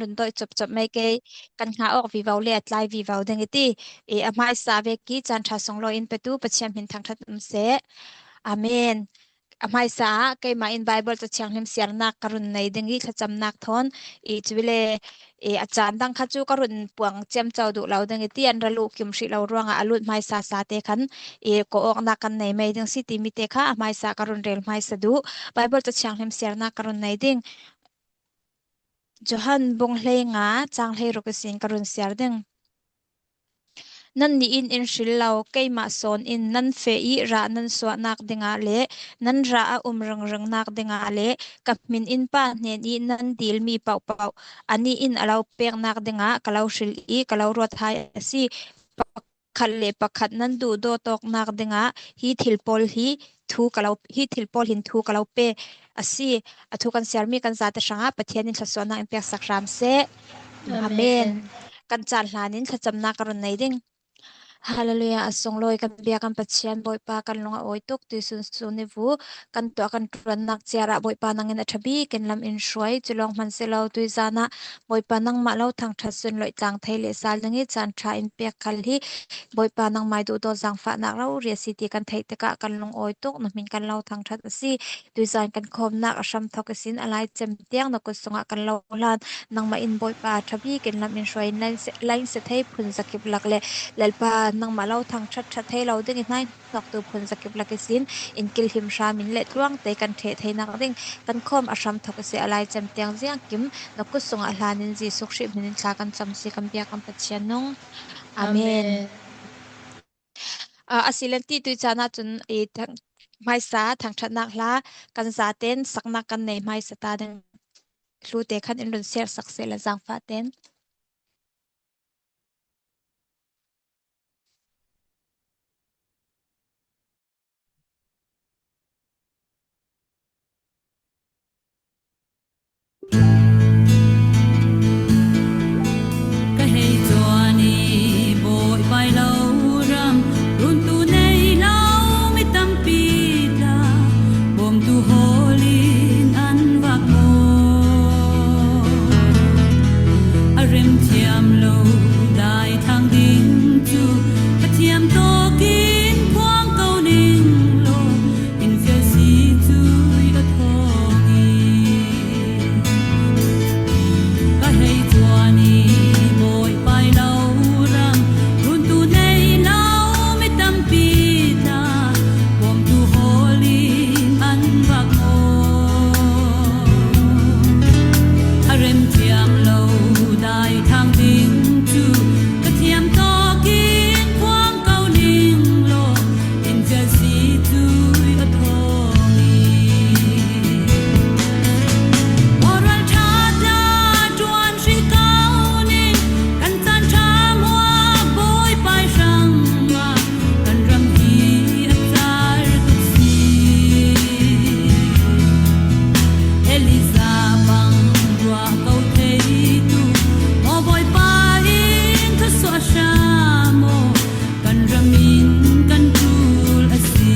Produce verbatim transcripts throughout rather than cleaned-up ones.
run dawih chawpchawp mei kei, kan ngah awk vivo le a tlai vivo ding i ti. I, a hmaisa vek i chan ṭha sunglawi in petu Pathian hmin thangṭhat um seh. Amen. A hmaisa ah keimah in Bible Ca Thianghlim siarnâk ka run nei ding i thlachamnâk thawn i, chu le, i, a chân dang kha chu ka run puang chiamcho duh lo ding i ti, an ra lukim hrih lo ruangah a lut hmaisa sa te khan, i, kawh awknâk kan nei mei ding si ti mi te kha a hmaisa ka run rêl hmaisa duh. Bible Ca Thianghlim siarnâk ka run nei ding. Johan bung hleinga châng hleiruk i sin ka run siar ding. Nannih in in hril lo, keimah sawn in nan feh i rah nan suahnâk dingah leh nan rah a um ringringnâk dingah leh ka hmin in Pa hnen i nan dîl mi pohpoh anih in a lo pêknâk dingah ka lo hril i ka lo ruat hai asi. Pakhat leh pakhat nan duhdawt awknâk dingah hi thil pawl hi thu ka lo, hi thil pawl hin thu ka lo pe asi. A thu kan siar mi kan zate hrangah Pathian in thluasuahnâk in pêksak hram seh. Amen. Amen. Kan chân hlan in thlachamnâk ka run nei ding. Hallelujah, a sunglawi kan bia kan Pathian Bawipa, kan lung a awi tuk, tuisun sun i vu kan tuah kan ṭuannâk chiar ah Bawipa nang in a ṭha bîk in lam in hruai, chulawng hman si lo, tuizân ah Bawipa nangmah lo thangṭhat sunloih tlâng thei leh sâl ding i chân ṭha in pêk khal hi Bawipa nangmah i duhdawt zângfahnâk rori asi ti kan theih tikah kan lung awi tuk, na hmin kan lo thangṭhat asi. Tuizân kan khâwmnâk a hram thawk i sin a lai chem tiang na kut sungah kan lo hlân. Nangmah in Bawipa ṭha bîk in lam in hruai in, line se, line se thei phun zakip lak leh Lalpa nangmah lo thangṭhat ṭha thei lo ding i hnâi hnawktu phun zakip lak i sin in kilhim hram in leh tluang tei kan ṭheh theinâk ding kan khâwm a hram thawk i si a lai chem tiang ziang kim na kut sungah hlân in Jisu Krist hmin in thla kan cham si kan bia kan Pathian nung. Amen. Amen. A, a si leng ti tuizân ah chun i thang, hmaisa thangṭhatnâk hla kan zate in saknâk kan nei hmaisa ta ding. Hlute khan in run siar sak seh la zângfah ten. Ka hei chuan i Bawipa i lo ram, runtu nei lo mi tampi tla, bawmtu hawlin an vak maw. A remthiam lo daithlang ding chu ka thiam tawkin phuang ko ning law. In fial si chu a thawng i, ka hei chuan i Bawipa i lo ram, runtu nei lo mi tampi tla, bawmtu hawlin an vak maw. A remthiam lo daithlang ding chu ka thiam tawkin phuang ko ning law. In fial si chu a thawng i, aw rual ṭha tla ṭuan hrih ko ning, kan chân ṭha hmua Bawipa i hrangah kan ram hi a char tuk si. Elija bang ruah ko theitu, aw Bawipa in thluasuah hram aw. Kan ram in kan ṭul asi.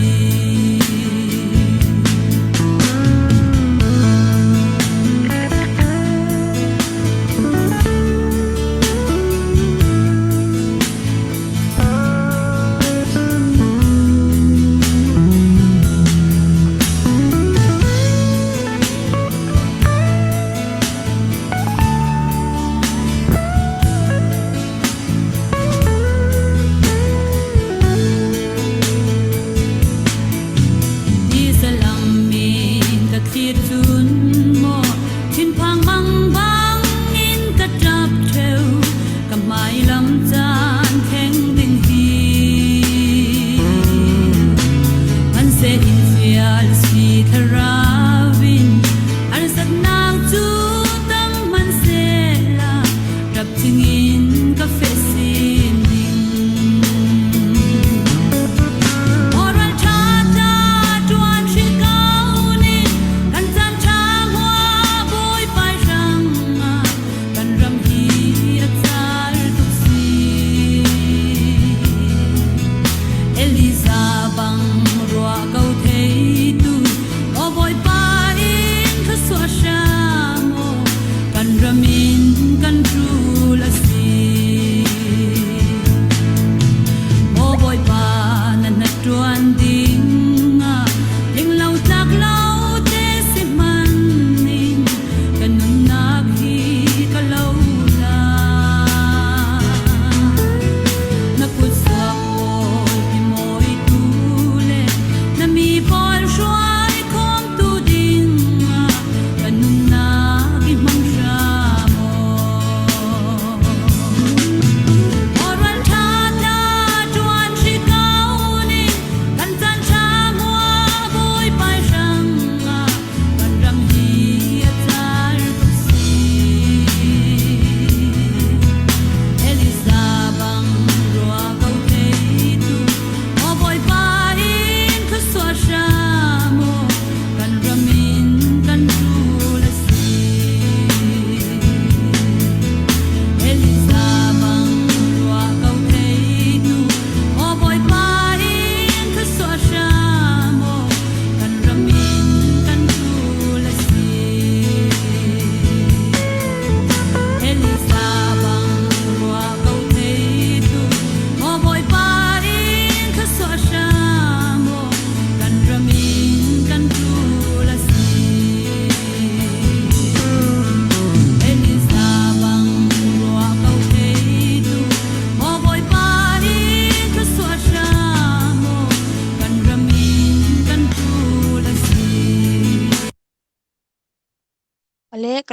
Israel lam in ka thlir chun maw, thinphang bangbang in ka ṭap ṭheu, ka hmai lam chân thleng ding hi. Hman seh in fial si thlarau in, harsatnâk chu tam hman seh la, ṭap chingin ka feh sin ding. Aw rual ṭha tla ṭuan hrih ko ning, kan chân ṭha hmua Bawipa i hrangah kan ram hi a char tuk si. Elija bang ruah ko theitu, aw Bawipa in thluasuah hram aw. Kan ram in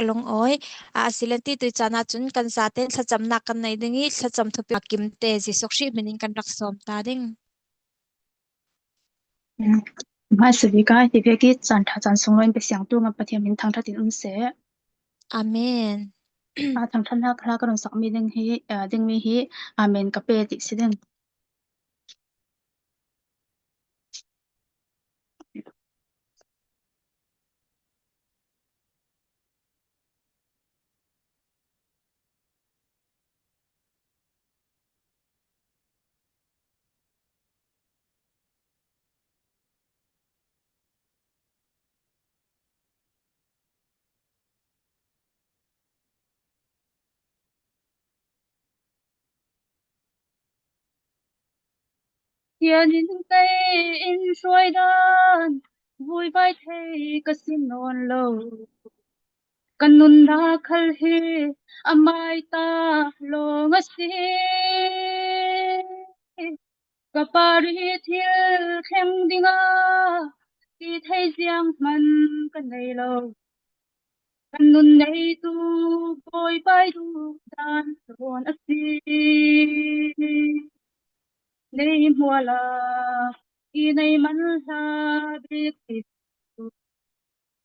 lawng awi. A, a si leng ti tui chan ah chun kan zate'n thlachamnâk kan nei ding i, thlacham thupi a kim te Jisu Krist hmin in kan rak sawm ta ding. Hmasa bik ah, hi biak i chan ṭha chan sung lo in pe siangtu ngam Pathian min thangṭhat in um seh. Amen. A, thangṭhatnâk hla ka run sak mi ding hi, a, ding mi hi, amen ka pe ti si ding. Hian in kei in hruai dân vui vai thei ka si nawn lo. Ka nunna khal hi a mâi ta lawng asi. Ka pa ri thil thleng ding a ti thei ziang hman ka nei lo. Kan nun neitu Bawipa i duh dân sawn asi. Nei hmual ah i nei man hla bik ti chu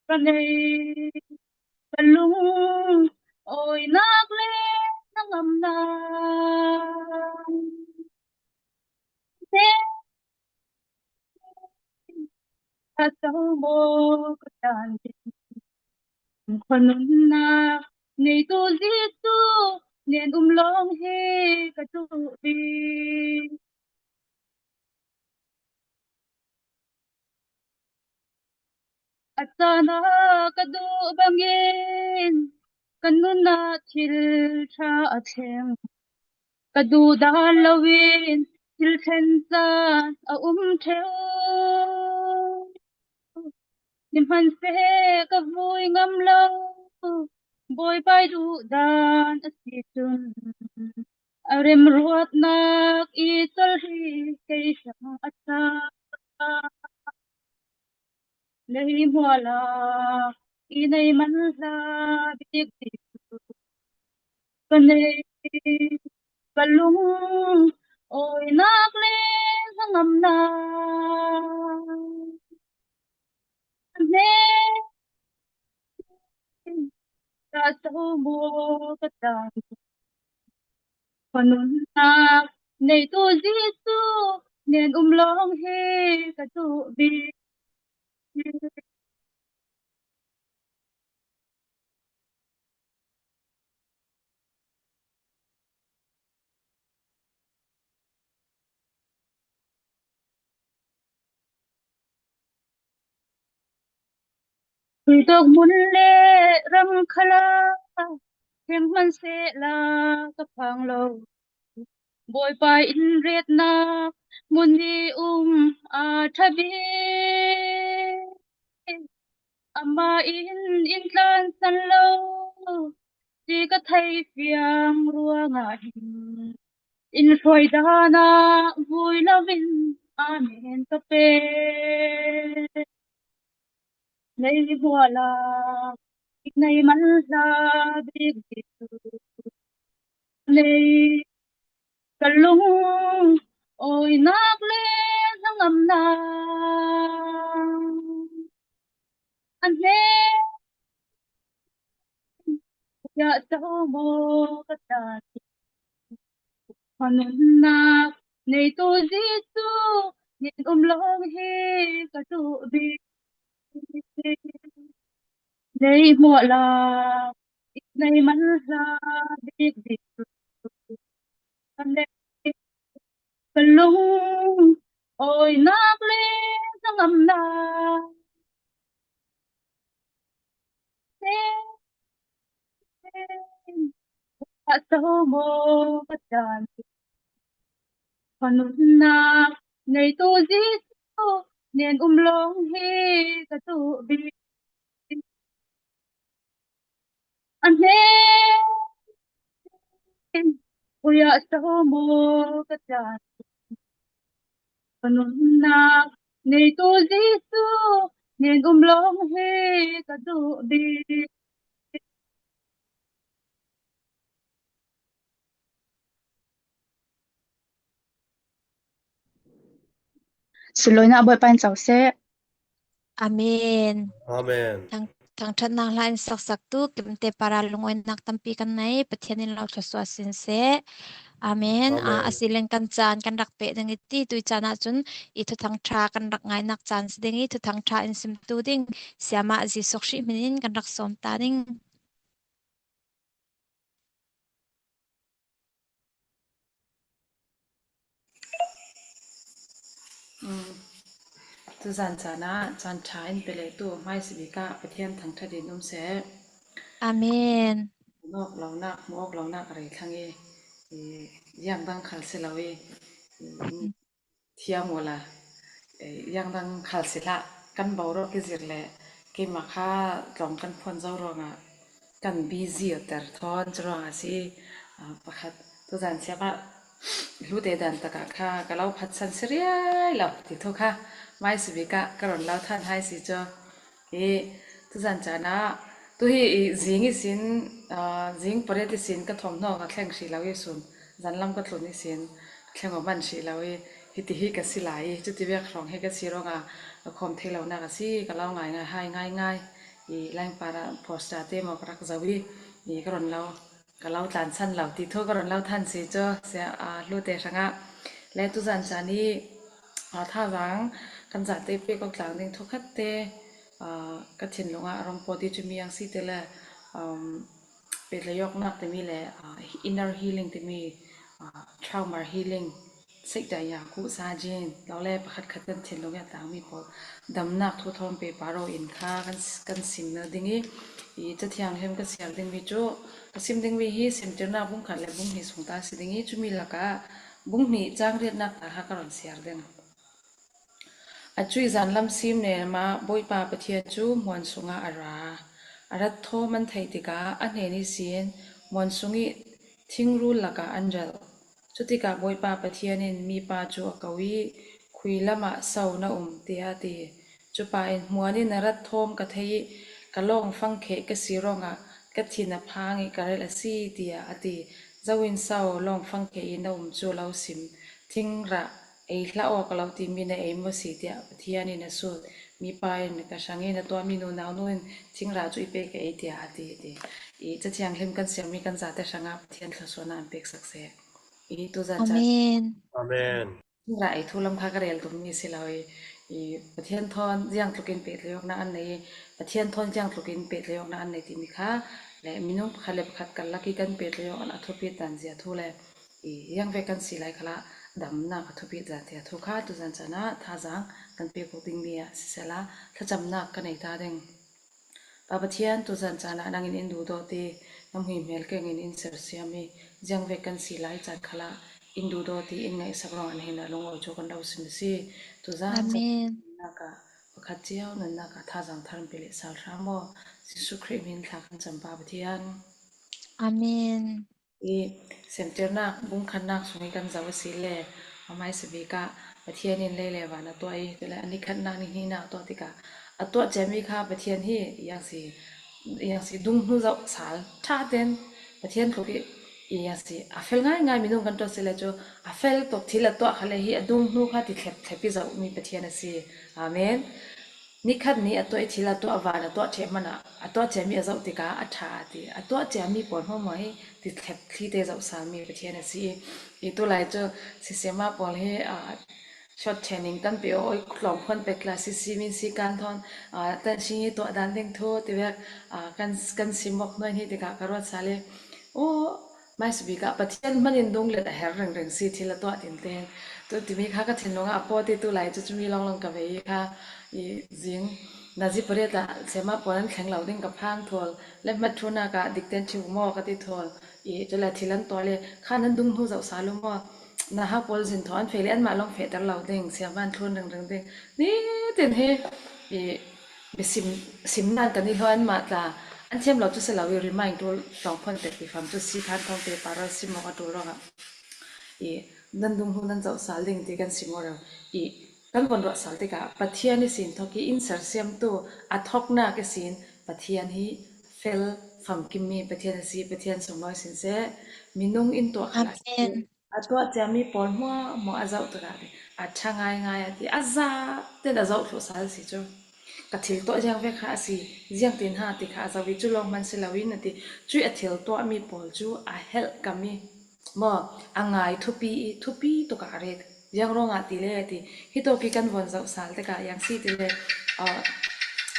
ka nei. Ka lung awi nâk le na ngam na. Nei ka so maw ka dân. Khawnunna neitu Jisu nen um lawng hi ka duh bik. A chana ka duh bangin ka nunah thil ṭha a thleng. Ka duh dân loin thil thlen chan a um theu. Nihmanseh ka vui ngam lo, Bawipa i duh dân asi chun. A remruatnâk i chawl hi kei sang a ṭha. Nei hmual ah i nei man hla bik ti chu ka nei. Ka lung awi nâk le na ngam na. Nei ka so maw ka dân. Khawnunna neitu Jisu nen um lawng hi ka duh bik. Tui tawk hmun le ram khal ah thleng hman seh la ka phang lo. Bawipa in retnâk hmun hi um a ṭha bik. Amah in in tlânsan lo ti ka theih fiang ruangah hin in hruai dân ah vui loin amen ka pe. Nei hmual ah i nei man hla bik ti chu ka nei. Ka lung awi nâk le na ngam na. A nei ya so maw ka dân. Khawnunna neitu Jisu nen um lawng hi ka duh bik. Nei hmual ah i nei man hla bik ti chu ka nei. Ka lung awi nâk le na ngam na. Ka so maw ka dân. Khawnunna neitu Jisu nen um lawng hi ka duh bik. A nei ya so maw ka dân. Khawnunna neitu Jisu nen um lawng hi ka duh bik. Sunlawinak Bawipa in co seh. Amen. Amen. Thang, thangṭhatnâk hla in saksak tu, kemte para lungâwinâk tampi kan nei, Pathian in lo thluasuah sin seh. Amen. Amen. A, a si leng kan chan kan rak pêk ding i ti, tu i chan ah chun i Thuthang Ṭha kan rak ngâinâk chan si ding i, Thuthang Ṭha in simtu ding, Siamah Zisuk Hrih hmin in kan rak sâwm ta ding. Tuzân chan ah chan ṭha in pêk le tu hmai si bik ah Pathian thangṭhat in um seh. Amen. Hmuh awk lonâk, hmuh awk lonâk a rei thlang i, i, ziang dang khal si lo i, i, thiam awla, eh, ziang dang khal si hlah, kan boruak i zir le, keimah kha tlawng kan phuan zo ruangah, kan busy awter thawn chu ruangah si, ah, pakhat, tuzân siam ah, hlute dân tak ah kha, ka lo phatsan si riai lo, ti thu kha, hmai si bik ah, ka rawn lo than hai si chu. I, tuzân chan ah, tu hi i zing i sin, ah, zing pariat i sin ka thawm hnawk a thleng hrih lo i sun, zân lam ka tlun i sin, thleng awm an hrih lo i, hiti hi ka si lai i, chuti vek hrawng hi ka si ruangah, ka khawm thei lonâk a si, ka lo ngâi ngâi hai ngâi ngâi, i line par ah poster te maw ka rak zo i, i ka rawn lo, ka lo tlân san lo ti thu ka rawn lo than si chu, sia, ah, hlute hrangah. Le tuzân chan i, ah, thazâng kan zate pêk awk tlâng ding thu khat te, ah, ka thinlung ah a rawng pawt i chu mi ang si te le, um, pêthlaiawknâk te mi le, ah, inner healing te mi, ah, trauma healing, Sikdaya kuh sa jin, lo le pakhat khat kan thinlung ah tlâng mi pawl damnâk thu thawn pêk par aw in kha kan, kan sim na ding i, i Ca Thianghlim ka siar ding mi chu, ka sim ding mi hi Semtirnâk bung khat le bung hnih sung ta si ding i, chu mi lakah bung hnih châng riatnâk ta kha ka rawn siar ding. A chuih zân lam sim nen mah Bawipa Pathian chu hmuan sungah a ra. A rat thâwm an theih tikah a hnen i sin hmuan sung i thingrûl lakah an relh. Chutikah Bawipa Pathian in mipa chu a ko i, "Khui lamah so na um?" tiah a ti. Chupa in, "Hmuan in a rat thâwm ka theih i, ka lâwng fangkheh ka si ruangah ka thin a phâng i ka relh asi," tiah a ti. "Zo in so lâwng fangkheh i na um chu lo sim, thingrah ei hlah aw ka lo timi na ei maw si?" tiah Pathian in a sût. Mipa in, "Ka hrang in a tuah mi nunau nu in thingrah chu i pêk ei," tiah a ti, a ti. I Ca Thianghlim kan siar mi kan zate hrangah Pathian thluasuahna an pêk sak seh. I tuzân chan. Amen. Amen. Thingrah ei thu lam kha ka rêl tum mi si lo i, i Pathian thawn ziang tluk in pêthlaiawknâk an nei i, Pathian thawn ziang tluk in pêthlaiawknâk an nei ti mi kha, le minung pakhat le pakhat kal lak i kan pêthlaiawk an a thupit dân zia thu le, i ziang vek kan si lai kha lah damnâk a thupit dân ti a thu kha tuzân chan ah thazâng kan pêk awk ding mi ah si sela thlachamnâk ka nei ta ding. Pa Pathian, tuzân chan ah nang in in duhdawt i, na hmuihmêl keng in in sersiam i, ziang vek kan si lai chan kha lah in duhdawt i, in ngaihsak ruangah na hinah lungawi chu kan lo sim asi. Tuzân chan ah, Amen, nunâk ah pakhat chiau, nunâk ah thazâng thar an pêk leh sal hram aw. Jisu Krist min thla kan cham Pa Pathian. Amen. I Semtirnâk bung khatnâk sung i kan zo asi le, a hmai si bik ah Pathian in lei le vân a tuah i, tu le a ni khatnâk ni hnihnâk a tuah tikah, a tuah chiah mi kha Pathian hi, i ang si, i ang si dunghnu zoh sal ṭha ten, Pathian tluk i, i ang si, a fel ngâi ngâi minung kan tuah si le chu, a fel tawk thil a tuah kha le hi a dunghnu kha ti thlep thlep i zoh mi Pathian asi. Amen. Ni khat ni a tuah i thil a tuah vân a tuah ṭheh hmanh ah, a tuah chiah mi a zoh tikah a ṭha a ti. A tuah chiah mi pawl hmuahhmuah hi ti thlep thli te zoh sal mi Pathian asi i. I tulai chu sisima pawl hi, ah, short training kan pe aw, tlawmphuan pek la sisi min si kan thawn, ah, tan si hi tuah dân ding thu ti vek, ah, kan, kan sim awk nuai hi tikah ka ruat sal i. Aw, Hmai si bik ah Pathian hmanh in dunglet a her rengreng si thil a tuah tinten. Tu timi kha ka thinlung ah a pawt i tulai chu chumi lawnglawng ka vei i kha i zing. Nazi pariat ah sema pawl an thleng lo ding ka phang thual. Le hmat ṭhunâk ah dikten ṭhi u maw ka ti thual. I chu le thil an tuah le kha nan dunghnu zoh sal u maw. Nauhak pawl zin thaw an feh le anmah lawng fehter lo ding. Siama an thlun rengreng ding. Nitin hi i Mi sim, sim nan kan i hlawh anmah tla. An thiam lo chu si lo i remind ṭul tlawmphuan pek ti fam chu si khan thawngte paral sim awk a ṭul ruangah. I nan dunghnu nan zoh sal ding ti kan sim aw reu. I kan von ruah sal tikah Pathian i sin thawk i in sersiamtu a thawknâk i sin Pathian hi fel famkim mi Pathian asi, Pathian sawmlo i sin seh. Minung in tuah khalah Amen. A tuah chiah mi pawl hmuahhmuah a zauh tikah a ṭha ngaingai a ti. A zat ten a zauh thluh sal asi chu. Ka thil tuah ziang vek kha asi, ziang tin ha ti kha a zauh i chu lawng hman si lo in a ti. Chu a thil tuah mi pawl chu a helh kam i maw, a ngai thupi i, thupi tuk ah a ret. Ziang ruangah ti le ti. Hitawk i kan vun zauh sal tikah ziang si ti le, ah,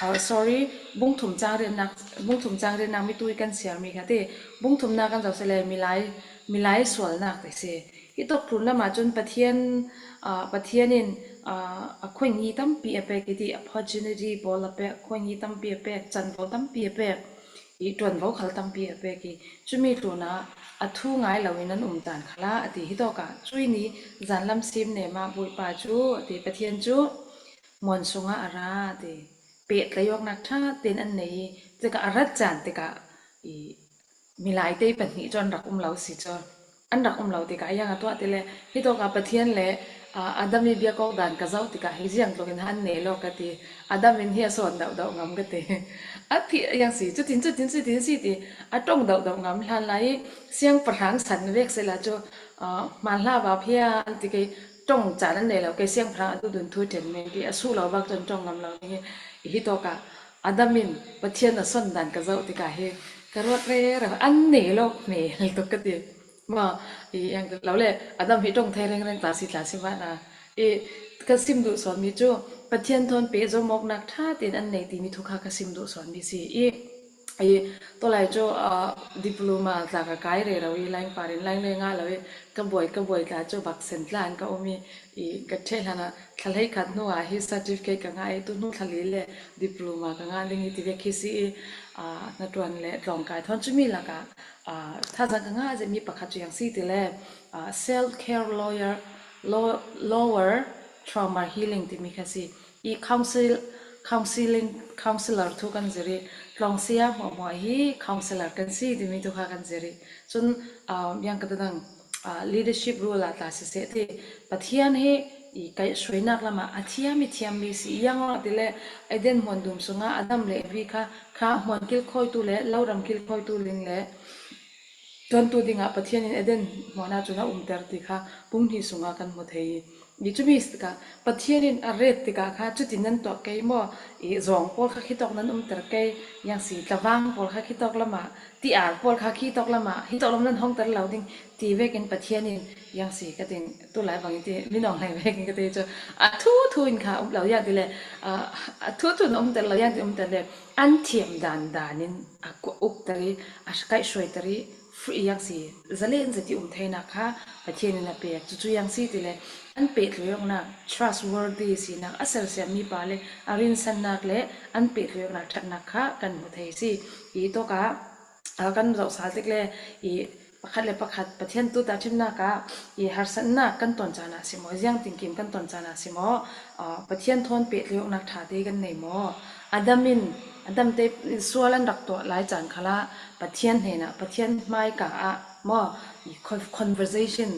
ah, sorry, bung thum chang riatnak, bung thum chang riatnak mi tu i kan siar mi kha ti. Bung thumnak kan zauh si le milai, milai sualnak ti si. Hitawk tlun lamah chun Pathian, ah, Pathian in, ah, a khuaini tampi a pek i ti, opportunity pawl a pek, khuaini tampi a pek, chanvo tampi a pek. I ṭuanvo khal tampi a pek i, chumi tlunah a thu ngai lo in an um chan khalah a ti. Hitawkah chu i ni zanlam sim ne mah Bawipa chu a ti, Pathian chu muan sungah a ra a ti. Pehtlai awknak ṭha ten an nei i, tikah a rat chan tikah i milai te pahnih chu an rak um lo si chu. An rak um lo tikah, a ziang a tuah ti le, hitawkah Pathian le, ah, Adam i biak awk dan ka zauh tikah, hi ziang tlukin an nei lo ka ti. Adam in hi a sawn dauh dauh ngam ka ti. A ti, a ziang si, chutin, chutin, chutin si ti. A ṭawng dauh dauh ngam hlan lai i, siangpahrang san vek sela chu, ah, hmanhla vap hi a an ti kei, ṭawng chan an nei lo kei, siangpahrang a duh dun thu ṭhen men ti, a suh lo bak chun ṭawng ngam lo ding hi, hitawkah Adam in Pathian a sawn dan ka zauh tikah hi, ka ruat rero, an nei lo hmel tuk ka ti. Maw, i ang lo le, Adam hi ṭawng thei rengreng tla si tla si mah na. I, ka sim duh sawn mi chu, Pathian thawn pehzawm awknak ṭha ten an nei ti mi thu kha ka sim duh sawn mi si. I, i, tulai chu, ah, diploma tla ka kai rero i, line par in line le ngah lo i, ka buai, ka buai tla chu bak sen tla an ka um i, i, ka ṭheh hlan ah, thla hleikhat hnu ah hi certificate ka ngah i, tu hnu thla li le diploma ka ngah ding i ti vek hi si i, ah, hnaṭuan le tlawngkai thawn chu mi lakah, ah, thazang ka ngah zet mi pakhat chu ziang si ti le, ah, self care lawyer, law-, lower trauma healing ti mi kha si. I counsel-, counseling, counsellor thu kan zir i, tlawngsia hmuahhmuah hi counsellor kan si ti mi thu kha kan zir i. Chun, ah, ziang ka ti dang, ah, leadership role ah tla siseh ti, Pathian hi i kaihhruainak lamah a thiam i thiam mi si. Ziang ruangah ti le, Eden hmuan dum sungah Adam le Evi kha, kha hmuan kilkhawitu le lo ram kilkhawitu ding le ṭuantu dingah Pathian in Eden hmuan ah chun a umter ti kha bung hnih sungah kan hmu thei. I chumi si tikah Pathian in a ret tikah kha chutin nan tuah kei maw, i zawng pawl kha khitawk nan umter kei, ziang si tlavang pawl kha khitawk lamah, ti ar pawl kha khitawk lamah, hitawk lam nan hawngter lo ding ti vekin Pathian in ziang si ka ti, tulai bang i ti, mi nawng hlei vekin ka ti chu. A thu thu in kha um lo ziang ti le, a, a thu thu in umter lo ziang ti umter le, an thiam dan dan in a kuah ukter i, a kaihhruaiter i, free ziang si, zalen zet i um theinak kha Pathian in a pek. Chu chu ziang si ti le, an pehtlaih awknak, trustworthy sinak, a sersiam mi pa le, a rinsannak le, an pehtlaih awknak ṭhatnak kha kan hmu thei si. I tawkah, ah, kan zauh sal tik le, i pakhat le pakhat Pathian tuta ṭhimnak ah i harsatnak kan tawn chan ah si maw, ziang tinkim kan tawn chan ah si maw, ah, Pathian thawn pehtlaih awknak ṭha te kan nei maw? Adam in, Adam te sual an rak tuah lai chan khalah Pathian hnenah, Pathian hmaika ah maw, i con-, conversation,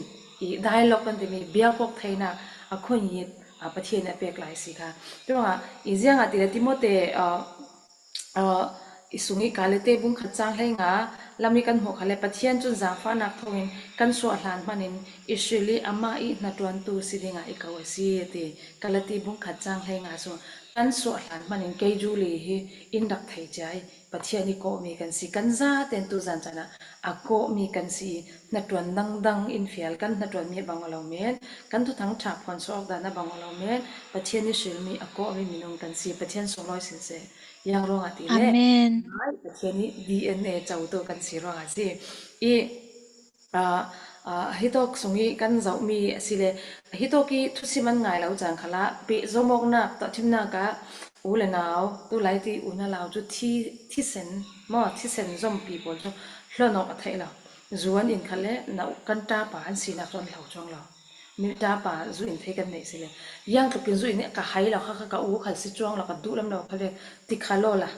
i dialogue kan ti mi, biak awk theinak a khuaini, ah, Pathian a pek lai si kha. Churuangah i ziang ah ti le Timote, ah, ah, i sung i Kalati bung khat chang hleinga lam i kan hmuh kha le, Pathian chun zangfahnak thawngin kan suah hlan hmanin Israel i amah i hnaṭuantu si dingah i ko a si, a ti. Kalati bung khat chang hleinga sung, kan suah hlan hmanin kei Julie hi in rak thei cia i, Pathian i kawhmi kan si, kan zaten tu zan chan ah a kawhmi kan si i, hnaṭuan dangdang in fial, kan hnaṭuan mi a bang aw lo men, kan thuthang ṭha phuansuah awk dan a bang aw lo men, Pathian i hrilmi a kawhmi minung kan si, Pathian sunglawi sin seh. Ziang ruangah ti le, Amen. Ngai Pathian i D N A chotu kan si ruangah si. I, ah, ah, hitawk sung i kan zauh mi a si le, hitawk i thusim an ngai lo chan khalah, pehzawm awknak, tuahṭhimnak ah, u le nau, tulai ti unau chu thi, thisen, maw, thisen zawmpi pawl chu hlawn awk a theih lo. Zu an in kha le, nau kan ṭapa an sinak chu an hlau chuang lo. Mi ṭapa zu in thei kan neih si le. Ziang tlukin zu in ka hai lo kha, kha ka u khal si chuang lo, ka duh lam lo kha le, ti kha lo la.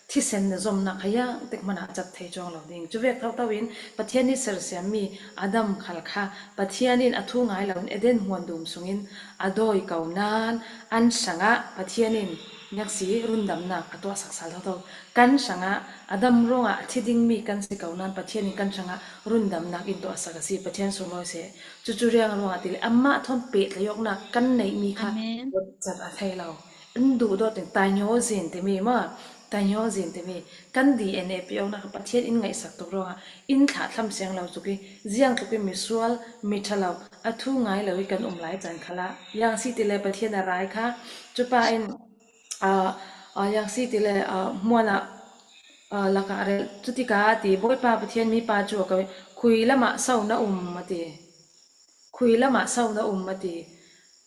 Thisen na zawmnak kha ziang tik hmanah a chap thei chuang lo ding. Chu vek tho tho in, Pathian i sersiam mi Adam khal kha, Pathian in a thu ngai lo in Eden hmuan dum sungin a dawi ko nan, an hrangah Pathian in Ngiak si, rundamnâk a tuahsak sal thotho. Kan hrangah a dam ruangah a thi ding mi kan si ko nan Pathian in kan hrangah rundamnâk in tuahsak asi, Pathian sunglawi seh. Chuchu riang ruangah tile amah thawn pehtlaih awknâk kan neih mi kha Amen. Cat a thei lo. An duhdawt in tainhawzin timi maw, tainhawzin timi. Kan D N A pehtlaih awknâk Pathian in ngaihsak tuk ruangah in thlahthlam siang lo tuk i, ziang tuk i misual, miṭha lo, a thu ngâi lo i kan um lai chan khalah. Yang si tile Pathian a rai kha, chupa in a, a, yang si tile, a, hmuan ah, a, lakah rel. Chutika a ti, Bawipa Pathian mipa chu a ko, khui lamah so na um a ti. Khui lamah so na um a ti.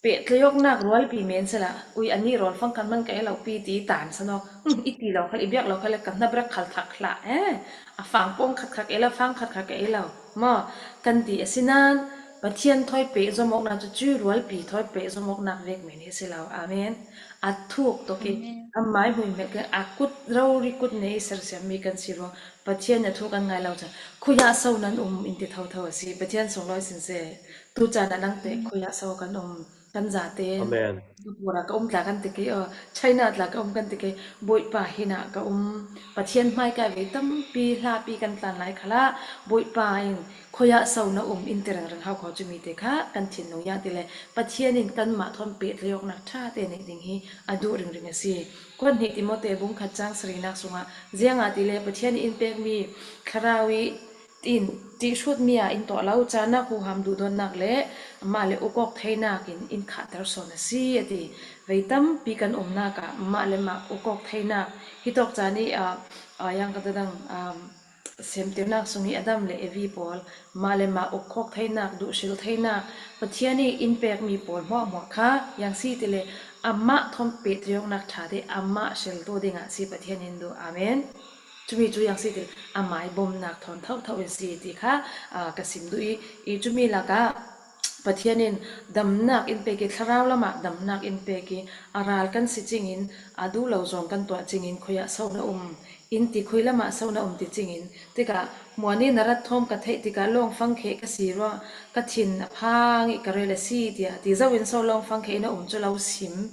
Pehtlaih awknâk rualpi men sela, ui, ani rawlfang kan man ka ei lo pi ti tan sa nawk. Hmm, i ti lo khal, i biak lo khal, kan na brak khal thak hlah, eh. A fâng pawng khat khat ei lo, fâng khat khat ei lo. Maw, kan ti asinan, Pathian thawi peh zawm awknâk chu chu rualpi thawi peh zawm awknâk vek men hi si lo. Amen. A thuk tuk i, Amen. Amah i hmuihmel keng a kut rori kut nei sersiam mi kan si ruang. Pathian a thu kan ngâi lo chan. Khuiah so nan um in ti thotho asi. Pathian sunglawi sin seh. Tu chan a nang te Amen. Khuiah so kan um. Kan zate. Amen. Manipur ah ka um tla kan ti kei, aw, China tla ka um kan ti kei. Bawipa hinah ka um. Pathian hmai ka vei tampi hlapi kan tlan lai khalah. Bawipa in khuiah so na um in ti ringrang hau kho chu mi te kha kan thinlung yang tile Pathian in kanmah thawn pehtlaih awknâk ṭha te neih ding hi a duh ringring asi. Khuan hnih Timoti bung khat chang sarinâk sungah ziangahtile Pathian in pêk mi thlarau i tin tihhrut mi ah in tuah lo, chânnâk, huham, duhdawnnâk leh mah leh ukawk theinâk in in khahter sawn asi a ti. Vei tampi kan umnâk ah mah leh mah ukawk theinâk hitawk chan i, a, a, yang ka ta dang, a, Semtirnâk sung i Adam leh Evi pawl, mah leh mah ukawk theinâk, duhhril theinâk, Pathian i in pêk mi pawl hmuahhmuah kha, yang si tile amah thawn pehtlaih awknâk ṭha te amah hril tu ding asi Pathian in duh. Amen. Chu mi chu yang si tile amah i bawmnâk thawn thotho in si ti kha, a, ka sim duh i, i chu mi lakah Pathian in damnâk in pêk i, thlarau lamah damnâk in pêk i, a râl kan si ching in, a duh lo zawng kan tuah ching in, khuiah so na um, in ti khui lamah so na um ti ching in, tikah, hmuan i na rat thawm ka theih tikah, lawng fangkheh ka si ruangah, ka thin a phang i ka rel asi, tiah, ti zo in so lawng fangkheh i na um chu lo sim.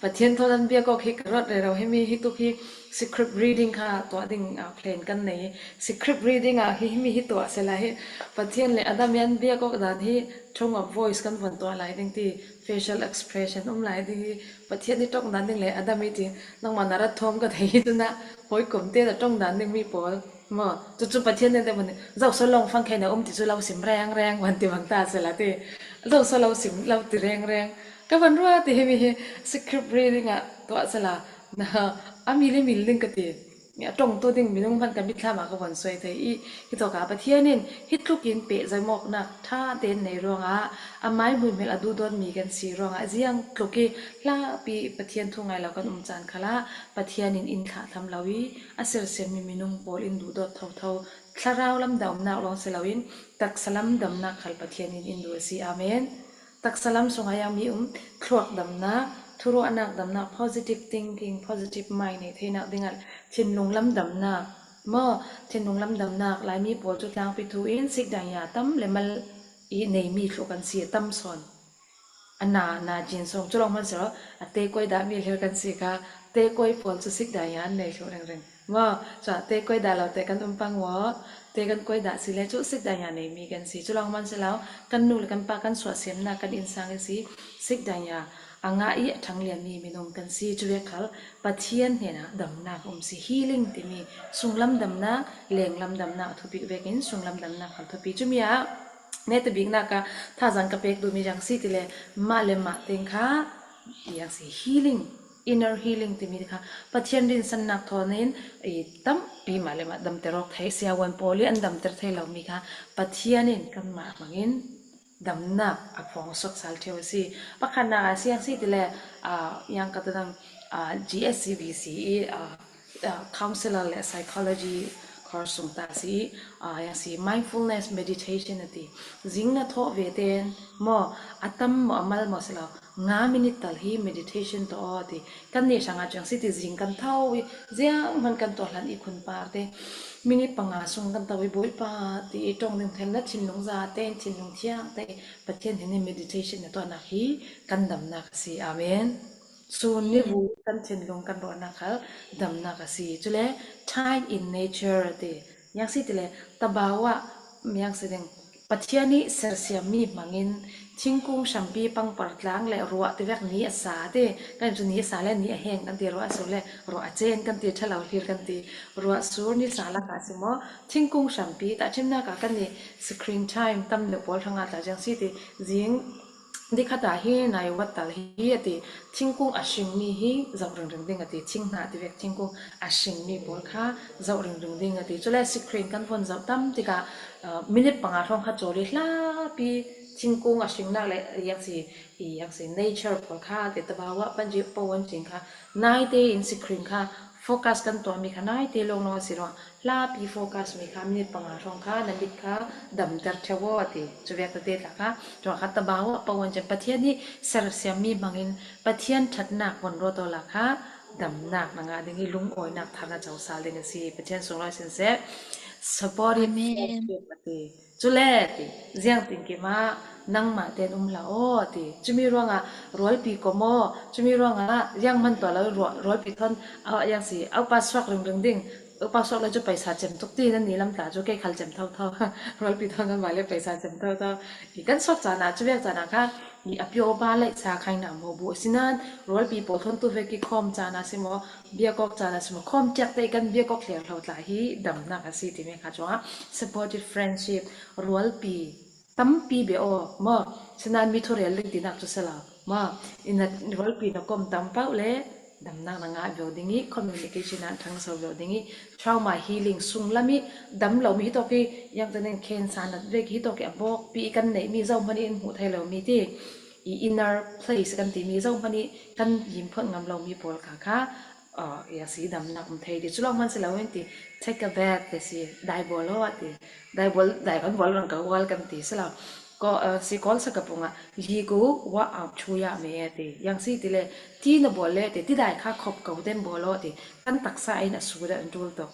Pathian thawn an biak awk hi ka rawt rero hi mi hi tuk hi script reading kha tuah ding, ah, plan kan nei. Script reading ah hi, hi mi hi tuah sela hi. Pathian leh Adam i an biak awk dân hi tone of voice kan vun tuah lai ding ti, facial expression um lai ding hi. Pathian i ṭawng dân ding leh Adam i ti, nangmah na rat thawm ka thei hi tu na, hawikom te na ṭawng dân ding mi pawl. Maw, chu chu Pathian nen te mun, zo so lawng fangkheh na um ti chu lo sim reng reng van ti vang ta sela ti. Zo so lo sim lo ti reng reng. Ka van ruah ti hi mi hi script reading ah tuah sela. Na, a mil i mil ding ka ti. A ṭawngtu ding minung hman ka mitthlam ah ka van sawi thei i. Hitawk ah Pathian in hi tluk in peh zawm awknâk ṭha te nei ruangah, amah i hmuihmel a duhdawt mi kan si ruangah, ziang tluk i hlapi Pathian thu ngâi lo kan um chan khalah, Pathian in in thlahthlam lo i, a sersiam mi minung pawl in duhdawt thotho, thlarau lam damnâk lawng si lo in, taksa lam damnâk khal Pathian in in duh asi. Amen. Taksa lam sungah yang mi um, thluak damnâk, thuruahnâk damnâk, positive thinking, positive mind nei theinâk ding ah, thinlung lam damnâk. Maw, thinlung lam damnâk, Laimi pawl chu tlângpi thu in, sikdanya tam leh mal i nei mi tluh kan si, tam sawn. A na, na chin sung, chu lawng hman sela, a tekuai dah mi lel kan si kha, tekuai pawl chu sikdanya an nei tluh reng reng. Maw, chu tekuai dah lo te kan um pang maw, te kan kuai dah si le chu sikdanya nei mi kan si. Chu lawng hman sela, kan nu leh kan pa kan suah siamnâk kan insâng i si, sikdanya a ngah i a ṭhang lian mi minung kan si. Chu vek khal Pathian hnenah damnâk um si, healing ti mi, sunglam damnâk, lenglam damnâk a thupi vek in, sunglam damnâk khal thupi. Chu mi ah, neta biknâk ah thazang ka pêk duh mi yang si tile, mah leh mah teng kha, yang si healing, inner healing ti mi kha, Pathian rinsannâk thawn in, i tampi mah leh mah damter awk thei, siavuan pawl i an damter thei lo mi kha, Pathian in kanmah hmang in damnâk a phawng suak sal theu asi. Pakhatnâk ah si yang si tile, ah, yang ka ta dang, ah, G S C V C i, ah, ah, counselor leh psychology course sung ta si, ah, yang si mindfulness meditation a ti. Zing na thawh ve ten, maw, a tam maw, a mal maw sela, nga minute tal hi meditation tawh aw ti. Kannih hrangah chu yang si ti zing kan tho i, zianghman kan tuah hlan i khun par te. Minute panga sung kan tho i, Bawipa ti i ṭawng ding thel na thinlung zate in, thinlung thiang te i, Pathian hnenah meditation na tuahnâk hi kan damnâk asi. Amen. Sûn ni vu kan thinlung kan rawhnak kha damnâk asi. Chule, time in nature a ti. Yang si tile, tabau ah, yang si ding, Pathian nih sersiam mi hmangin thingkung hrampi pangpar tlâng leh ruah tivek ni a sa ti. Kan chu ni a sa le ni a hêng kan ti, ruah a sur le ruah a chen kan ti, ṭhalo hlir kan ti. Ruah sur ni sa lakah si maw, thingkung hrampi, tahṭhimnâk ah kannih screen time tam deuh pawl hrangah tla ziang si ti, zing Nikhat ah hi nai vat tal hi a ti, thingkung a hring mi hi zauh ringring ding a ti, thinghnah tivek thingkung a hring mi pawl kha zauh ringring ding a ti. Chule screen kan vun zauh tam tikah, ah, minute panga hrawng kha chawl i hlapi thingkung a hringnâk leh yang si, i yang si nature pawl kha ti, tabau ah panji pawan ching kha naite in screen kha focus kan tuah mi kha naite lawnglawng asi ruangah hlapi focus mi kha minute panga hrawng kha na mit kha damter ṭheo a ti. Chuvek tete tla kha, chuah kha tabau ah pawan chen Pathian nih sersiam mi hmangin Pathian ṭhatnâk vun rawt aw lah kha damnâk na ngah ding hi, lungâwinâk thar na chosal ding asi. Pathian sûnglâi sin seh. Supportive friendship a ti. Chule ti, ziang tin kim ah nangmah ten um hlah aw ti. Chumi ruangah rualpi kawm aw, chumi ruangah ziang man tuah lo rual, rualpi thawn, ah, yang si, a upa suak ringring ding, upa suak lo chu paisa chem tuk ti, nannih lam tla chu kei khal chem thotho. Rualpi thawn kan vale paisa chem thotho. I kan suak chan ah, chuvek chan ah kha, i a pio pa leh sa khai na maw bu. Sinan, rualpi pawl thawn tuvek i khawm chan ah si maw, biakawk chan ah si maw, khawm tiak te i kan biakawk hler lo tla hi damnâk asi ti mi kha chuah. Supportive friendship, rualpi tampi be aw maw. Sinan mi thurel ding tinâk chu si lo maw. I na rualpi na kawm tam pauh le damnâk na ngah veu ding i, communication ah thangso veu ding i, trauma healing sung lam i, dam lo mi hi tawk i, yang ten in cancer nat vek hi tawk i a bawkpi i kan neih mi zohman i in hmuh thei lo mi ti. I inner place kan ti mi zohman i kan yim phawt ngam lo mi pawl kha kha, ah, ya si damnâk um thei ti. Chulawng man si lo in ti, take a bath ti si, dai bawl aw ti. Dai bawl, dai kan bawl rang ka ual kan ti si lo. Ko, ah, si kawl sa ka pung ah, yi gu wa am chu ya me ti. Yang si ti le, ti na bawl le ti, ti dai kha khop ko ten bawl aw ti. Kan taksa in a su da an tul tok.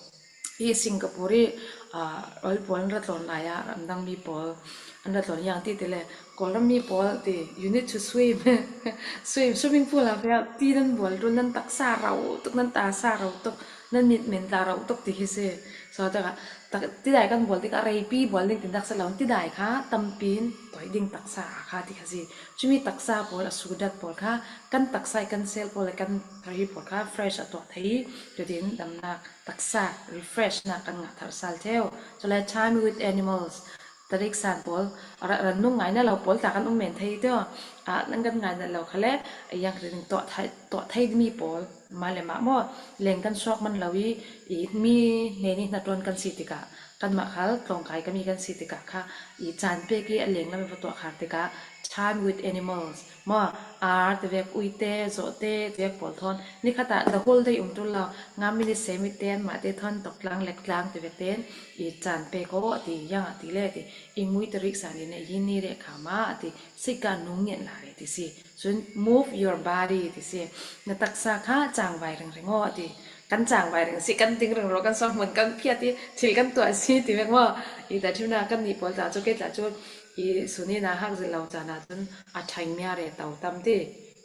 Hi Singapore i, ah, ol pawl an ra tlawn lai ah, ramdang mi pawl an ra tlawn yang ti ti le, Kawlram mi pawl ti, you need to swim. Swim, swimming pool ah kha ti nan bawl tul, nan taksa rau tuk, nan tasa rau tuk, nan mit men tla rau tuk ti hi si. So, tak, tak, ti dai kan bawl tikah reipi bawl ding tinâk si lo, ti dai kha tampi in tawi ding taksa ah kha ti kha si. Chumi taksa pawl a su dat pawl kha, kan taksa i kan cell pawl le kan thar hi pawl kha fresh a tuah thei, tu tin damnâk taksa, refresh nâk kan ngah thar sal theu. Chule time with animals, tarik san pawl, ra-, ran nung ngai na lo pawl tla kan um men thei tio. Ah, nan kan ngai na lo kha le, yang ring tuah thei, tuah thei mi pawl, mah le mah maw, leng kan suak man lo i, i mi hnen i hnaṭuan kan si tikah, kanmah khal tlawngkai ka mi kan si tikah kha, i chan pek i a leng lam i va tuah khar tikah, time with animals, maw, ar tivek, uite, zawhte tivek pawl thawn, nikhat ah the whole day um tul lo, nga minute se mi ten, mah te thawn tok tlang, lek tlang tivek ten, i chan pek aw a ti, yang a ti le ti, i ngui tarik san i ne, yi ni re kha ma a ti, sika nung ngen la re ti si. Chun move your body ti si. Na taksa kha changvai ringring aw a ti. Kan changvai ring si, kan ting ring rawh, kan sawm hmun kan phiat i, thil kan tuah si ti vek maw. I tahṭhimnâk kannih pawl tla chu, kei tla chu, i suni na hak zin lo chan ah chun a thaing mi a re to tam ti.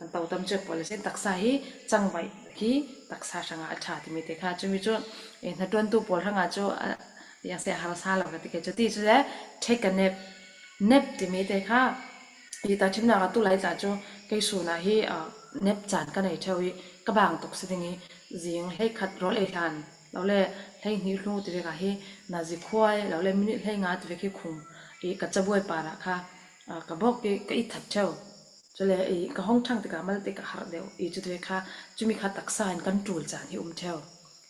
An to tam chek pawl le sin taksa hi changvai hi taksa hrangah a ṭha ti mi te kha. Chumi chu, i hnaṭuantu pawl hrangah chu, a, yang se a harsa lo ka ti kei chu ti chu le, take a nap. Nap ti mi te kha, i tahṭhimnâk ah tulai tla chu kei sûn ah hi, ah, nap chan ka nei theu i, ka bâng tuk si ding i, zing hleikhat rawl ei hlan lo le hleihnih hlu ti vek ah hi, nazi khuai lo le minute hleinga ti vek hi khum i, ka chabuai pâr ah kha, ah, ka bawk i, ka it that theu. Chule i, ka hawng ṭhang tikah mal te ka harh deuh i, chu ti vek kha, chumi kha taksa in kan ṭul chan hi um theu.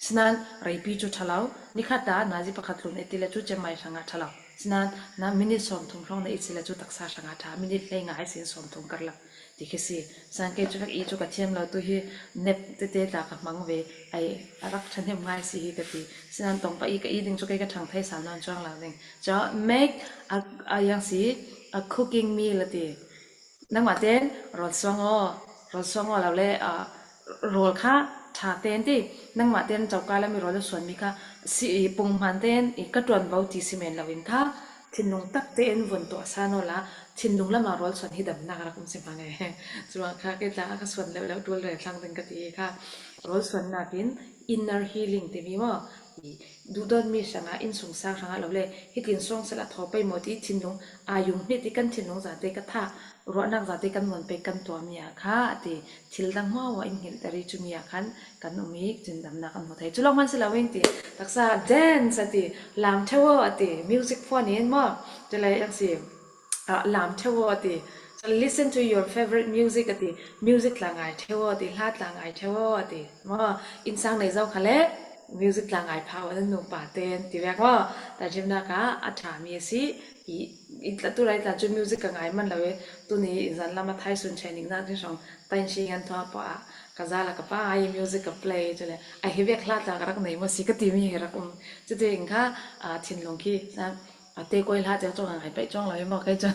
Sinan, reipi chu ṭha lo, nikhat ah nazi pakhat tlun ei ti le chu chemmai hrangah ṭha lo. Sinan, na minute sawmthum hrawng na it si le chu taksa hrangah ṭha, minute hleinga ei sin sawmthum karlak ti khi si. Sinan kei chu vek i chu ka thiam lo, tu hi nap tete tla ka hmang ve, ei a rak ṭhahnem ngai si hi ka ti. Sinan tawng pah i ka it ding chu kei ka ṭhang thei sal nawn chuang lo ding. Chu make a, a yang si, a cooking meal a ti. Nangmah ten rawl suang aw, rawl suang aw lo le, ah, rawl kha ṭha ten ti. Nangmah ten choka lam i rawl a suan mi kha si i, pung hman ten i ka ṭuan bo ti si men lo in kha, thinlung tak tein vun tuah sa naw la, thinlung lamah rualsuan hi damnâk rak um si hmang e. Churuangah kha kei tla a ka suan leuh leuh ṭual rel thlang ding ka ti kha. Rualsuan nakin inner healing timi maw, i duhdâwn mi hrangah, insung sâng hrangah lo le, hitin suang sela thaw pei maw ti thinlung, a yung hmit i kan thinlung zate ka thah, ruahnâk zate kan muan pei kan tuah mi ah kha a ti, thil dang hmaua inngilh tari chu mi ah khan kan um i chun damnâk kan hmu thei. Chu lo hman si lo in ti, taksa dance a ti, lâm theo aw a ti, music phuan in maw, chu le yang si, ah, lâm theo aw a ti. So listen to your favorite music a ti, music tla ngâi theo aw a ti, hla tla ngâi theo aw a ti. Maw, insâng nei zo kha le, music tla ngâi phau an nupa ten ti vek maw. Tla ṭhimnâk ah a ṭha mi asi, i, i tla tu rai tla chu music ka ngâi man lo e, tuni in zân lam a thaisun training nâk ding hrang, tain si ngan thua pawh ah, ka zâl ah ka pa ai music ka play chu le, a hi vek hla tla ka rak nei maw si ka ti mi hi rak um. Chu ti in kha, ah, thinlung khi, sa, a tê kuai hla tê chu ka ngâi pei chuang lo i maw kei chu.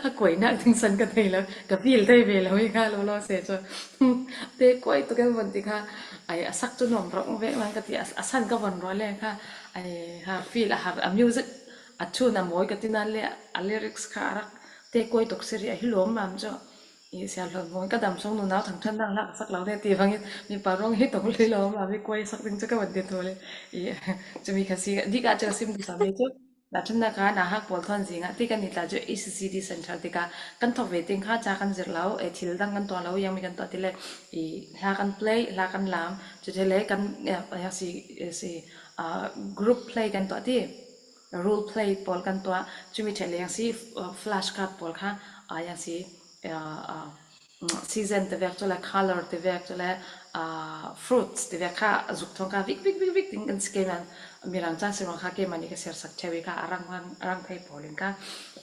A kuai nâk ding san ka thei lo, ka feel thei ve lo i kha lo lo se chu. Tê kuai tuk kan vun ti kha, ai, a sak chu nuam rak vek lang ka ti, a, a san ka vun ruah le kha, ai, ha feel a har, a music, a tune a mawi ka ti nan le, a lyrics kha a rak tê kuai tuk si ri a hi lawm mam chu. I, Sialhlon mawi ka dam sawng nunau thangṭhat nâk hla ka sak lo ne ti vang in, mi pa ruang hi tawng hlei lo mam i kuai sak ding chu ka vun ti thu le. I, chu mi kha si, dik ah chu ka sim ti sa mi chu. Tla ṭhimnâk ah nahak pawl thawn zing ah ti kan ni tla chu A C C D Centre ti kha kan thawk ve ting kha cha kan zir lo, e, thil dang kan tuah lo, yang mi kan tuah ti le, i, hla kan play, hla kan lâm, chu ti le kan, e, yang si, e, si, ah, group play kan tuah ti, role play pawl kan tuah, chu mi ṭhe le yang si, ah, flashcard pawl kha, ah, yang si, ah, ah, season ti vek chu le, colour ti vek chu le, ah, fruits ti vek kha zuk thawng kha vik, vik, vik, vik ting kan si kei man. Mirang chang si ruang kha kei man i ka ser sak theu i kha a rang, rang, rang thei pawl in kha.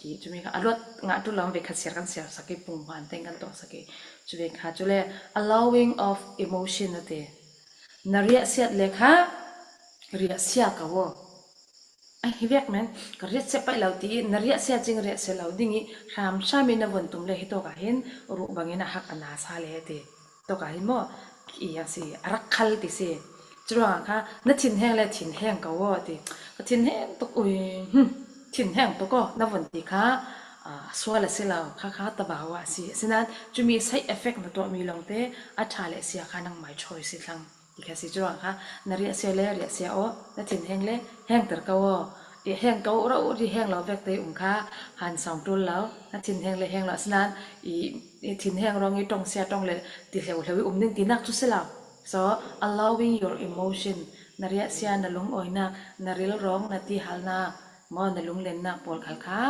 I chu mi kha a luat ngah ṭul lo vek kha ser kan ser sak i pung hman teng kan tuah sak i. Chu vek kha chu le allowing of emotion a ti. Na riahsiat le kha riahsia ko aw. A hi vek men, ka riahsia pei lo ti, na riahsia ching riahsia lo ding i, hram hram i na vun tum le hi tawk ah hin, ruh bang in a hak a na sa le ti. Tawk ah hin maw, i a si, a rak khal ti si. Churuang kha, na thinheng le thinheng ko aw ti. Ka thinheng tuk ui, hmm, thinheng tuk aw, na vun ti kha, ah, sual a si lo, kha kha tabau a si. Sinan, chu mi side effect na tuah mi lawng te, a ṭha le sia kha nangmai choice i thlang. Ti kha si churuang kha, na riahsia le riahsia aw, na thinheng le hengtir ko aw. I heng ko ro, ri heng lo vek te um kha, han sawng ṭul lo, na thinheng le heng lo sinan, i, i thinheng rawng i ṭawngsia ṭawng le ti hleu hleu i um ding ti nâk chu si lo. So, allowing your emotion, na riahsia, na lungawinâk, na rilrawng, na tihalnâk, maw na lunglennâk pawl khal kha,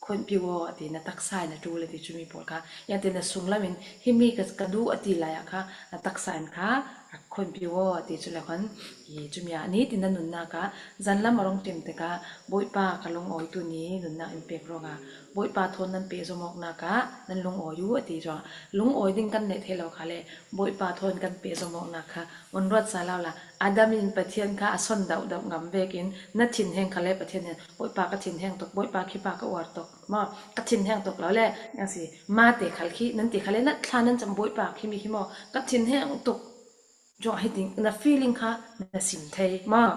khawnpiu aw a ti, na taksa in a ṭul a ti chu mi pawl kha. Yang ti na sunglam in, hi mi ka, ka duh a ti lai ah kha, na taksa in kha, rak khawnpiu aw a ti chu le khan, i chu mi ah, ni tin na nunnâk ah, zân lam a rung ṭim te kha, Bawipa ka lungawitu ni nunnâk in pêk ruangah, Bawipa thawn nan peh zawmawknâk ah, nan lungawi u a ti chu. Lungawi ding kan neih thei lo kha le, Bawipa thawn kan peh zawmawknâk kha, vun ruat sa lo la, Adam in Pathian kha a sawn dauh dauh ngam vek in, na thinheng kha le Pathian in, Bawipa ka thinheng tuk, Bawipa khi pa ka uar tuk, maw, ka thinheng tuk lo le, a si, ma te khal khi, nan ti kha le, na thla nan cham Bawipa khi mi khi maw, ka thinheng tuk, chuang hi ting, na feeling kha, na sim thei, maw,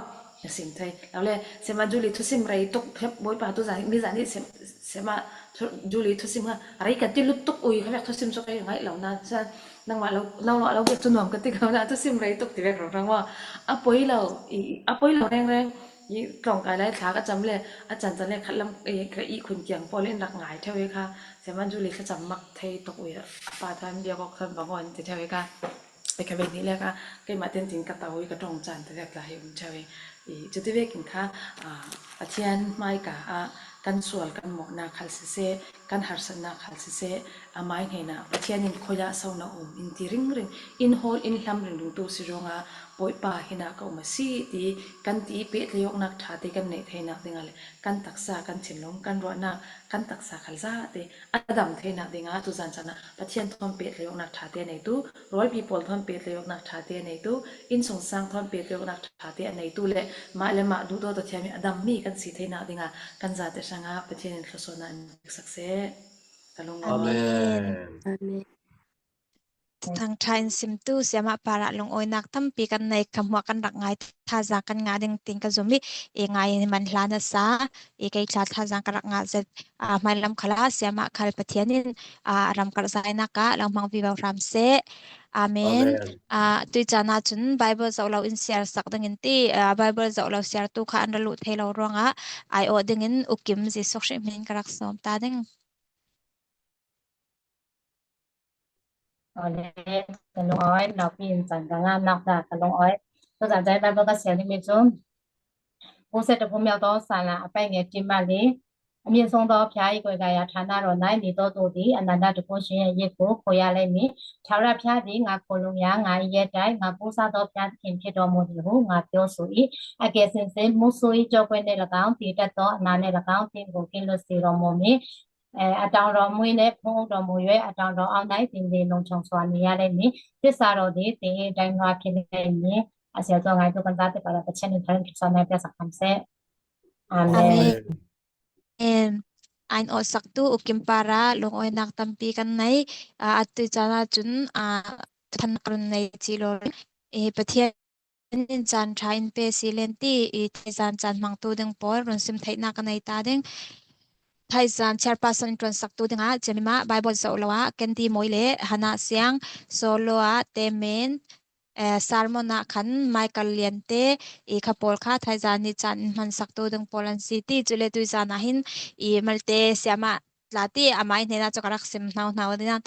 na sim thei. Lo le, Sema Julie thusim rei tuk, hep Bawipa tu zan, mi zan hi sem, Sema thu, Julie thusim kha, rei ka ti lut tuk ui, kha vek thusim chu kei ngâi lo na, sa, nangmah lo, nangmah lo vek chu nuam ka ti ko na, thusim rei tuk ti vek rang rang maw. A poi lo, i, i, a poi lo reng reng, i tlawng kai lai thla ka cham le, a chan chan le khat lam, i, ka i khun kiang pawl in rak ngâi theu i kha, Sema Julie kha cham mak thei tuk ui, a pa thawn biak awk thawn bang awn ti theu i kha. I kha vei ni le kha, keimah ten tin ka tau i ka ṭawng chan ti vek tla hi um theu i. I, chu ti vek in kha, ah, Pathian hmai ka ah, kan sual kan mawhnâk khal siseh, kan harsatnâk khal siseh, a mai hneinah, Pathian in khoi ah so na um, in ti ring ring, in hawl in hlam ring ring tu si ruangah, Bawipa hinah ka um asi ti, kan ti i pehtlaih awknâk ṭha te kan neih theinâk ding ah le, kan taksa, kan thinlung, kan ruahnâk, kan taksa khal zate, a dam theinâk ding ah, tu zân chan ah, Pathian thawn pehtlaih awknâk ṭha te a neitu, rualpi pawl thawn pehtlaih awknâk ṭha te a neitu, insungsâng thawn pehtlaih awknâk ṭha te a neitu le, mah le mah duhdawt a thiam i a dam mi kan si theinâk ding ah, kan zate hrangah Pathian in thlawsuahna an pêk sak seh. Ka lungawi. Amen. Amen. thangṭha in simtu siamah parah lungâwinâk tampi kan nei, kha hmuah kan rak ngâi, thazâng kan ngah ding tiin ka zumh i, i ngâi man hla nasa, i kei tla thazâng ka rak ngah zet, a, hmai lam khalah siamah khal Pathian in, a, ram karhzâinâk ah lo hmang vivo hram seh. Amen. Amen. A, tuizân ah chun Bible zoh lo in siar sak ding in ti, a, Bible zoh lo siartu kha an ra luh thei lo ruangah, aiawh ding in U Kim Jisu Krist hmin ka rak sawm ta ding. Awle, ka lungâwi, naupi in chan ka ngâi nâk ta ka lungâwi. Tuzân chai Bible ka siar ding mi chu, Pu Seta Pu Miau Tawng Sala a pai nge ṭi ma li. A min sung dawh phiah i kawikaih ah ṭha na rawh nai ni tawh tu di, a nana tu kun shin ya ye ku, ko ya lei mi. Ṭha ra phiah di, nga ko lung ya, nga i ye tai, nga ku sa dawh phiah, khin khi dawh mu di hu, nga pio su i. A ke sin sin, mu su i, jo kwe ne lakang, ti tat tawh, na ne lakang, ti ko kin lu si rawh mu mi. Eh, a tang rawh mui ne phung rawh mui we, a tang rawh au nai tin di nung chong suan ni ya le ni, ti sa rawh di, ti dai nua ki le ni, a sia tua ngai tu kan za te para ta chen in tharin ki suan nai pia sak tham se. Amen. Amen. Amen. Ain awh sak tu U Kim parah lungâwinâk tampi kan nei, a, a tuizân ah chun, a, than ka run nei chi lo, e, Pathian in chan ṭha in pe si len ti, i thaizân chan hmangtu ding pâwl run sim theihnâk ka nei ta ding. Thaizân chairperson in ṭuan saktu ding ah, Jemima Bible zoh lo ah, Candy Mawi le Hana Siang, Solo ah, Temen, eh, Salmon ah khan Michael Liante, i kha pâwl kha thaizân ni chan in hman saktu ding pâwl an si ti, chule tuizân ah hin, i malte siamah tla ti, amah i hnenah chu ka rak sim hnau hnau ding an,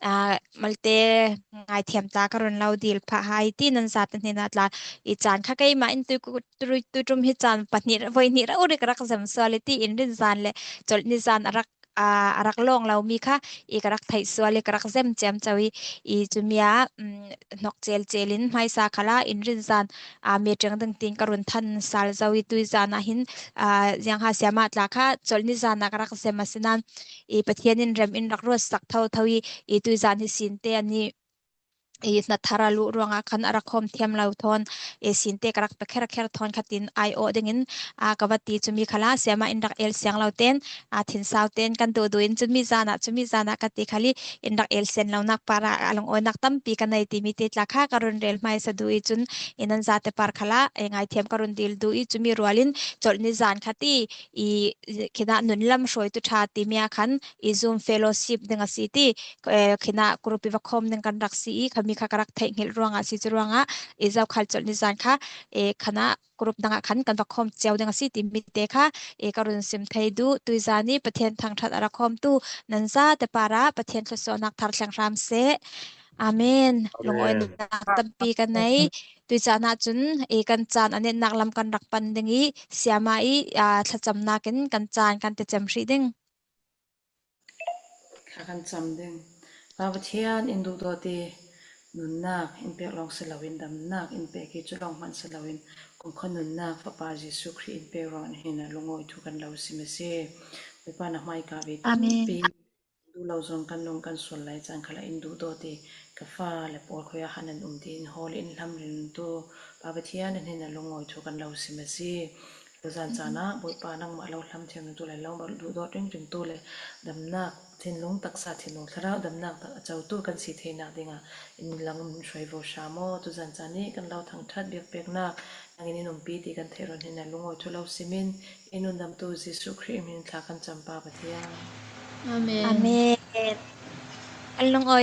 a, malte ngaithiam tla ka run lo dil phah hai ti nan zate hnenah tla i chan kha keimah in tui ku-, tui, tui ṭum hi chan pahnih, voi hnih rau ri ka rak zem sual i ti in rinzân le chawlh nizân a rak, a, a rak lâwng lo mi kha i ka rak theih sual i ka rak zem chiam cho i, i chu mi ah, um, hnawk chel chel in hmaisa khalah in rinzân, a, me ṭiang ding tiin ka run than sal zo i tuizân ah hin, a, ziang ha siamah tla kha chawlh nizân ah ka rak zem a si nan, i Pathian in rem in rak ruat sak tho tho i, i tuizân hi sinte an nih, i hna thar a luh ruangah khan a rak khawm thiam lo thawn, i sinte ka rak pe kher kher thawn kha tin aiawh ding in, a, ka va ti chu mi khalah siamah in rak el siang lo ten, a, thinsau ten kan duh duh in chu mi zân ah, chu mi zân ah ka ti khal i in rak el sen lonâk parah a lungâwinâk tampi ka nei ti mi te tla kha ka run rêl hmaisa duh i chun i nan zate par khalah, e, ngaithiam ka run dil duh i chu mi rual in chawlh nizân kha ti i, i khinah nun lam hruaitu ṭha ti mi ah khan i Zoom fellowship ding a si ti, eh, khinah group i va khawm ding kan rak si i, kha mi kha ka rak theihnghilh ruangah si chu ruangah, i zokhal chawlh nizân kha, eh, khanah group dang ah khan kan va khawm chiau ding a si ti mi te kha, eh, ka run sim thei duh. Tuizân i Pathian thangṭhat a rak khawmtu nan zate parah Pathian thluasuahnâk thar thleng hram seh. Amen. Amen. Lungâwinâk tampi kan nei. Tuizân ah chun, eh, kan chân a nenhnâk lam kan rak pan ding i, siamah i, ah, thlachamnâk in kan chân kan techem hrih ding. Kha kan cham ding. Pa Pathian, in duhdawt i nunhnâk in pêk lâwng si lo in, damnâk in pêk i chu lâwng hmanh si lo in, kumkhua nunhnâk Fapa Jisu Krist in pêk ruangah na hnenah lungâwi thu kan lo sim asi. Bawipa, na hmai ka ve. Amen. Tampi duh lo zawng kan nung kan sual lai chan khalah in duhdawt i ka fale pâwl khoi ah han an um ti in hawl in hlam ringtu Pa Pathian, na hnenah lungâwi thu kan lo sim asi. Tuzân chân ah Bawipa, nangmah lo hlam thiam ringtu le lo duhdawt ring ringtu le damnâk thinlung taksa, thinlung thlarau damnâk tak a chotu kan si theinâk ding ah in lang hruai vaw hram aw. Tuzân chân i kan lo thangṭhat biakpêknâk nang in in umpi ti kan theih ruangah na hnenah lungâwi thu lo sim in, i nun damtu Jisu Krist min in thla kan cham, Pa Pathian. Amen. Amen. Kan lungâwi